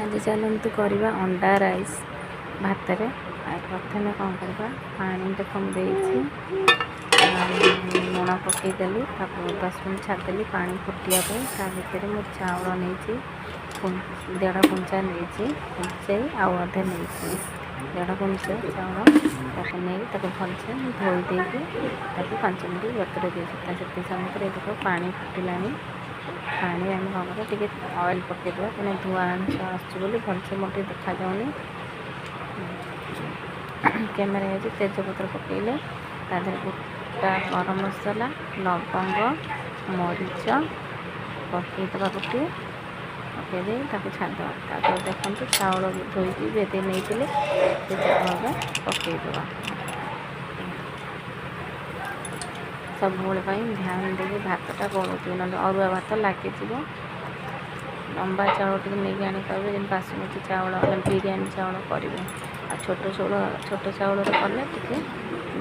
ଆଜି ଚାଲନ୍ତୁ କରିବା ଅଣ୍ଡା ରାଇସ୍ ଭାତରେ। ଆଉ ପ୍ରଥମେ କ'ଣ କରିବା? ପାଣି ଦେଖ, ମୁଁ ଦେଇଛି, ଲୁଣ ପକାଇଦେଲି। ତାପରେ 10 ମିନିଟ୍ ଛାଡ଼ିଦେଲି ପାଣି ଫୁଟିବା ପାଇଁ। ତା ଭିତରେ ମୁଁ ଚାଉଳ ନେଇଛି, ଦେଢ଼ କୁଞ୍ଚା ନେଇଛି, କୁଞ୍ଚେଇ ଆଉ ଅଧେ ନେଇଛି। ଦେଢ଼ କୁଞ୍ଚା ଚାଉଳ ତାକୁ ନେଇ ତାକୁ ଭଲସେ ମୁଁ ଧୋଇ ଦେଇକି ତାକୁ 5 ମିନିଟ୍ ବତୁରେଇ ଦେଇଛି। ତା ସେତିକି ସମୟ ଭିତରେ ଦେଖ, ପାଣି ଫୁଟିଲାଣି। ପାଣି ଆମେ କ'ଣ କରିବା? ଟିକେ ଅଏଲ୍ ପକାଇଦେବା, କାହିଁକିନା ଧୂଆଁ ଅଂଶ ଆସୁଛି ବୋଲି ଭଲସେ ମୋର ଟିକେ ଦେଖାଯାଉନି କ୍ୟାମେରା ହେଇଛି। ତେଜପତ୍ର ପକାଇଲେ, ତା ଦେହରେ ଗୋଟା ଗରମ ମସଲା, ଲବଙ୍ଗ, ମରିଚ ପକାଇଦେବା। ଗୋଟିଏ ପକାଇ ଦେଇ ତାକୁ ଛାଡ଼ିଦେବା। ତାପରେ ଦେଖନ୍ତୁ, ଚାଉଳ ବି ଧୋଇକି ଭେଦେଇ ନେଇଥିଲେ, ସେ ଚାଉଳ ପକାଇଦେବା। ସବୁବେଳେ ପାଇଁ ଧ୍ୟାନ ଦେଇକି ଭାତଟା ଗୋଳଉଥିବେ, ନହେଲେ ଅରୁଆ ଭାତ ଲାଗିଯିବ। ଲମ୍ବା ଚାଉଳ ଟିକେ ନେଇକି ଆଣି କରିବେ, ଯେମିତି ବାସୁମତୀ ଚାଉଳ, ବିରିୟାନୀ ଚାଉଳ କରିବେ। ଆଉ ଛୋଟ ଚାଉଳ, ଛୋଟ ଚାଉଳରେ କଲେ ଟିକେ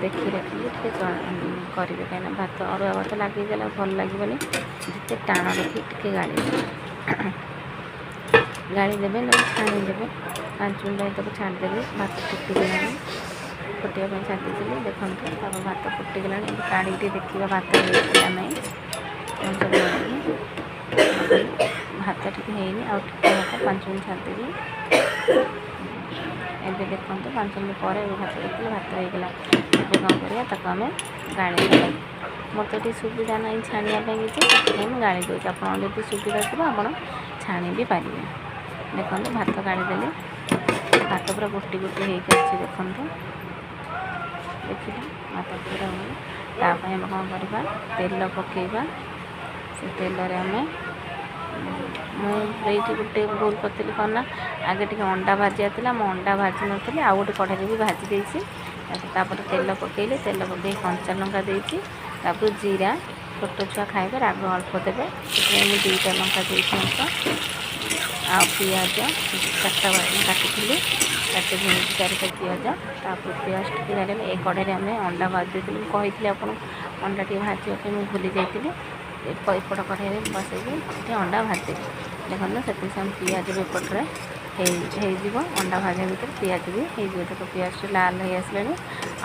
ଦେଖି ରଖିକି ଟିକେ କରିବେ, କାହିଁକିନା ଭାତ ଅରୁଆ ଭାତ ଲାଗିଗଲେ ଭଲ ଲାଗିବନି। ଯେତେ ଟାଣ ରଖି ଟିକେ ଗାଳିବେ, ଗାଳି ଦେବେ, ନହେଲେ ଛାଣିଦେବେ। 5 ମିନିଟ୍ ପାଇଁ ତାକୁ ଛାଡ଼ିଦେବେ। ଭାତ ଫୁଟିଗଲାଣି, ଫୁଟିବା ପାଇଁ ଛାଡ଼ି ଦେଇଥିଲି। ଦେଖନ୍ତୁ, ତାପରେ ଭାତ ଫୁଟିଗଲାଣି। ଏବେ କାଢ଼ିକି ଟିକେ ଦେଖିବା ଭାତ ହେଇଥିଲା ନାହିଁ। ଭାତ ଟିକେ ହେଇନି, ଆଉ ଟିକେ ଭାତ 5 ମିନିଟ୍ ଛାଡ଼ିଦେବି। ଏବେ ଦେଖନ୍ତୁ, 5 ମିନିଟ୍ ପରେ ଏବେ ଭାତ ଦେଖିଲେ ଭାତ ହେଇଗଲା। ଏବେ କ'ଣ କରିବା? ତାକୁ ଆମେ ଗାଳି ଦେବା। ମୋତେ ଟିକେ ସୁବିଧା ନାହିଁ ଛାଣିବା ପାଇଁ କିଛି, ସେଥିପାଇଁ ମୁଁ ଗାଳି ଦେଉଛି। ଆପଣଙ୍କ ଯଦି ସୁବିଧା ଥିବ, ଆପଣ ଛାଣି ବି ପାରିବେ। ଦେଖନ୍ତୁ, ଭାତ ଗାଳିଦେଲି, ଭାତ ପୁରା ଗୋଟି ଗୋଟି ହେଇକି ଅଛି। ଦେଖନ୍ତୁ, ଦେଖିଲେ ଭାତ ପୁରା। ତା ପାଇଁ ଆମେ କ'ଣ କରିବା? ତେଲ ପକାଇବା। ସେ ତେଲରେ ଆମେ, ମୁଁ ଏଇଠି ଗୋଟେ ଭୁଲ କରିଥିଲି। କ'ଣ ନା, ଆଗେ ଟିକେ ଅଣ୍ଡା ଭାଜିବାର ଥିଲା, ମୁଁ ଅଣ୍ଡା ଭାଜି ନଥିଲି, ଆଉ ଗୋଟେ କଢ଼େଇରେ ବି ଭାଜି ଦେଇଛି। ତାପରେ ତେଲ ପକାଇଲି। ତେଲ ପକାଇ କଞ୍ଚା ଲଙ୍କା ଦେଇଛି, ତାପରେ ଜିରା। ଛୋଟ ଛୁଆ ଖାଇବେ, ରାଗ ଅଳ୍ପ ଦେବେ, ସେଥିପାଇଁ ମୁଁ ଦୁଇଟା ଲଙ୍କା ଦେଇଛି ଅଳ୍ପ। ଆଉ ପିଆଜ ଚାରିଟା କାଟିଥିଲି, କାଟି ଚାରିଟା ପିଆଜ। ତାପରେ ପିଆଜ ଟିକେ ଗାଳିଲେ, ଏ କଢ଼େଇରେ ଆମେ ଅଣ୍ଡା ଭାଜି ଦେଇଥିଲି। ମୁଁ କହିଥିଲି ଆପଣଙ୍କୁ ଅଣ୍ଡା ଟିକେ ଭାଜିବା ପାଇଁ, ମୁଁ ଭୁଲି ଯାଇଥିଲି। ଏପଟ କଢ଼େଇରେ ବସେଇକି ଏଠି ଅଣ୍ଡା ଭାଜିଦେଲି। ଦେଖନ୍ତୁ, ସେତିକି ସମୟ ପିଆଜ ବି ଏପଟରେ ହେଇଯିବ। ଅଣ୍ଡା ଭାଜିବା ଭିତରେ ପିଆଜ ବି ହେଇଯିବ। ଦେଖ, ପିଆଜଟି ଲାଲ ହେଇ ଆସିଲାଣି,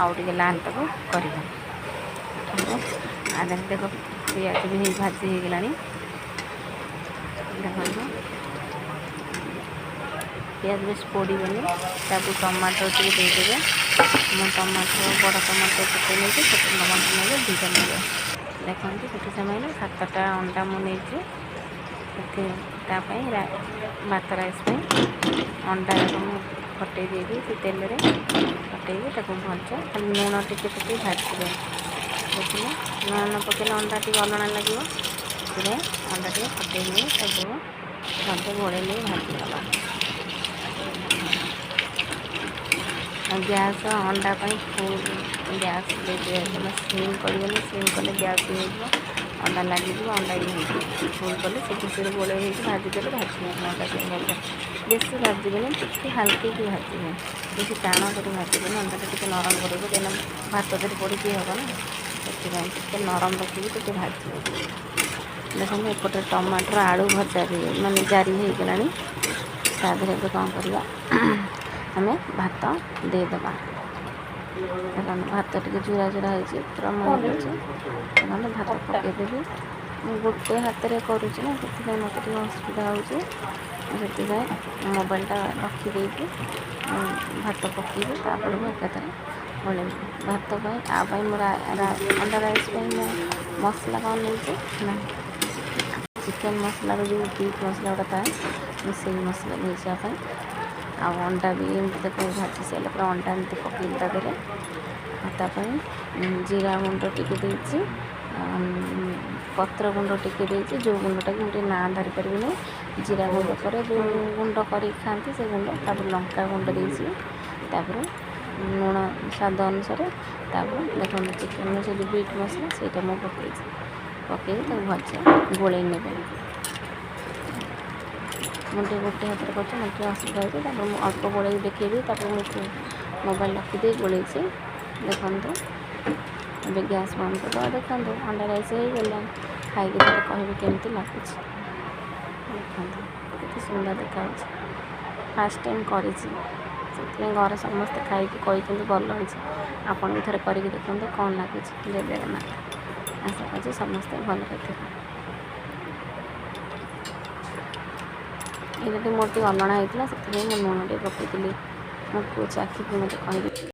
ଆଉ ଟିକେ ଲାଲ ତାକୁ କରିବା। ଆଉ ଦେଖ, ପିଆଜ ବି ହେଇ ଭାଜି ହେଇଗଲାଣି। ଦେଖନ୍ତୁ, ପିଆଜ ବେଶୀ ପୋଡ଼ିବନି। ତାକୁ ଟମାଟୋ ଟିକେ ଦେଇଦେବେ। ମୁଁ ଟମାଟୋ, ବଡ଼ ଟମାଟୋ ଗୋଟେ ନେଇଛି, ଛୋଟ ଟମାଟୋ ନେବେ ଦୁଇଟା ନେବେ। ଦେଖନ୍ତୁ, ସେଠି ସମୟରେ ସାତଟା ଅଣ୍ଡା ମୁଁ ନେଇଛି ସେଠି ତା ପାଇଁ, ଭାତ ରାଇସ୍ ପାଇଁ। ଅଣ୍ଡା ଯାକ ମୁଁ ଫଟେଇ ଦେଇକି ସେ ତେଲରେ ଫଟେଇକି ତାକୁ ଭଲସେ ଖାଲି ଲୁଣ ଟିକେ ପକାଇ ଭାଜିବେ। ଦେଖିଲେ, ଲୁଣ ନ ପକାଇଲେ ଅଣ୍ଡା ଟିକେ ଅଲଣା ଲାଗିବ। ସେଥିପାଇଁ ଅଣ୍ଡା ଟିକେ ଫଟେଇ ନେଇ ତାକୁ ଭଲସେ ଗୋଳେଇ ନେଇ ଭାଜିଦେବା। ଆଉ ଗ୍ୟାସ୍ ଅଣ୍ଡା ପାଇଁ ଫୁଲ୍ ଗ୍ୟାସ୍ ଦେଇଦେବେ, ଜମା ସିମ୍ କରିବେନି। ସିମ୍ କଲେ ଗ୍ୟାସ୍ ହେଇଯିବ, ଅଣ୍ଡା ଲାଗିଯିବ, ଅଣ୍ଡା ଇଏ ହେଇଯିବ। ଫୁଲ୍ କଲେ ସେ ଖୁସିରେ ଗୋଳେଇ ହେଇକି ଭାଜିଦେଲେ, ଭାଜି ଅଣ୍ଡା ସିମ୍ କରିଦେବେ। ବେଶୀ ଭାଜିବେନି, ଟିକେ ହାଲକେଇକି ଭାଜିବେ, ବେଶୀ ଟାଣ କରି ଭାଜିବେନି। ଅଣ୍ଡାଟା ଟିକେ ନରମ କରିବ, କାହିଁକିନା ଭାତ ଦେହରେ ପଡ଼ିକି ହେବ ନା, ସେଥିପାଇଁ ଟିକେ ନରମ ରଖିକି ଟିକେ ଭାଜିବେ। ଦେଖନ୍ତୁ, ଏପଟେ ଟମାଟର ଆଳୁ ଭଜା ବି ମାନେ ଜାରି ହେଇଗଲାଣି। ତା ଦେହରେ ଏବେ କ'ଣ କରିବା? ଆମେ ଭାତ ଦେଇଦେବା। ଦେଖନ୍ତୁ, ଭାତ ଟିକେ ଝୁରା ଝୁରା ହେଇଛି, ପୁରା ମନେ ଅଛି। ଦେଖନ୍ତୁ, ଭାତ ପକାଇଦେବି। ମୁଁ ଗୋଟେ ହାତରେ କରୁଛି ନା, ସେଥିପାଇଁ ମୋତେ ଟିକେ ଅସୁବିଧା ହେଉଛି। ସେଥିପାଇଁ ମୋବାଇଲଟା ରଖିଦେଇକି ଭାତ ପକାଇବି, ତାପରେ ମୁଁ ଏକାଥରେ ଗୋଳେଇବି। ଭାତ ପାଇଁ ଆ ପାଇଁ ମୋର ଅଣ୍ଡା ରାଇସ୍ ପାଇଁ ମୁଁ ମସଲା କ'ଣ ନେଇଛି ନା, ଚିକେନ୍ ମସଲାର ଯେଉଁ ବିଟ୍ ମସଲା ଗୁଡ଼ା ଥାଏ, ମୁଁ ସେଇ ମସଲା ନେଇଛି ଆ ପାଇଁ। ଆଉ ଅଣ୍ଡା ବି ଏମିତି ତାକୁ ଭାଜି ସାରିଲା ପରେ ଅଣ୍ଡା ଏମିତି ପକାଇଲି ତା ଦେହରେ। ଆଉ ତା ପାଇଁ ଜିରା ଗୁଣ୍ଡ ଟିକେ ଦେଇଛି, ପତ୍ର ଗୁଣ୍ଡ ଟିକେ ଦେଇଛି, ଯେଉଁ ଗୁଣ୍ଡଟାକି ମୁଁ ଟିକେ ନାଁ ଧରିପାରିବିନି। ଜିରା ଗୁଣ୍ଡ ପରେ ଯେଉଁ ଗୁଣ୍ଡ କରିକି ଖାଆନ୍ତି ସେ ଗୁଣ୍ଡ। ତାପରେ ଲଙ୍କା ଗୁଣ୍ଡ ଦେଇଛି, ତାପରେ ଲୁଣ ସ୍ୱାଦ ଅନୁସାରେ। ତାପରେ ଦେଖନ୍ତୁ, ଚିକେନ୍ ସେ ଯେଉଁ ବିଟ୍ ମସଲା, ସେଇଟା ମୁଁ ପକାଇଛି। ପକାଇକି ତାକୁ ଭଲସେ ଗୋଳେଇ ନେବେ। ମୁଁ ଟିକେ ଗୋଟେ ହାତରେ କରୁଛି, ମୋତେ ଟିକେ ଅସୁବିଧା ହେଉଛି। ତାପରେ ମୁଁ ଅଳ୍ପ ଗୋଳେଇକି ଦେଖେଇବି। ତାପରେ ମୁଁ ମୋବାଇଲ୍ ରଖିଦେଇ ଗୋଳେଇଛି। ଦେଖନ୍ତୁ, ଏବେ ଗ୍ୟାସ୍ ବନ୍ଦ କରିଦେବା। ଦେଖନ୍ତୁ, ଅଣ୍ଡା ରାଇସ୍ ହେଇଗଲା। ଖାଇକି ଥରେ କହିବେ କେମିତି ଲାଗୁଛି। ଦେଖନ୍ତୁ, କେତେ ସୁନ୍ଦର ଦେଖାଯାଉଛି। ଫାର୍ଷ୍ଟ ଟାଇମ୍ କରିଛି, ସେଥିପାଇଁ ଘରେ ସମସ୍ତେ ଖାଇକି କହିଛନ୍ତି ଭଲ ହେଇଛି। ଆପଣ ବି ଥରେ କରିକି ଦେଖନ୍ତୁ କ'ଣ ଲାଗୁଛି। ଜୟ ଜଗନ୍ନାଥ। ଆଶା କରୁଛି ସମସ୍ତେ ଭଲରେ ଥିବେ। ଏଇଟା ଟିକେ ମୋର ଟିକେ ଅଲଣା ହେଇଥିଲା, ସେଥିପାଇଁ ମୁଁ ଲୁଣ ଟିକେ ପକାଇଥିଲି। ମୋ ପୁଅ ଚାଖିକି ମୋତେ କହିଲେ।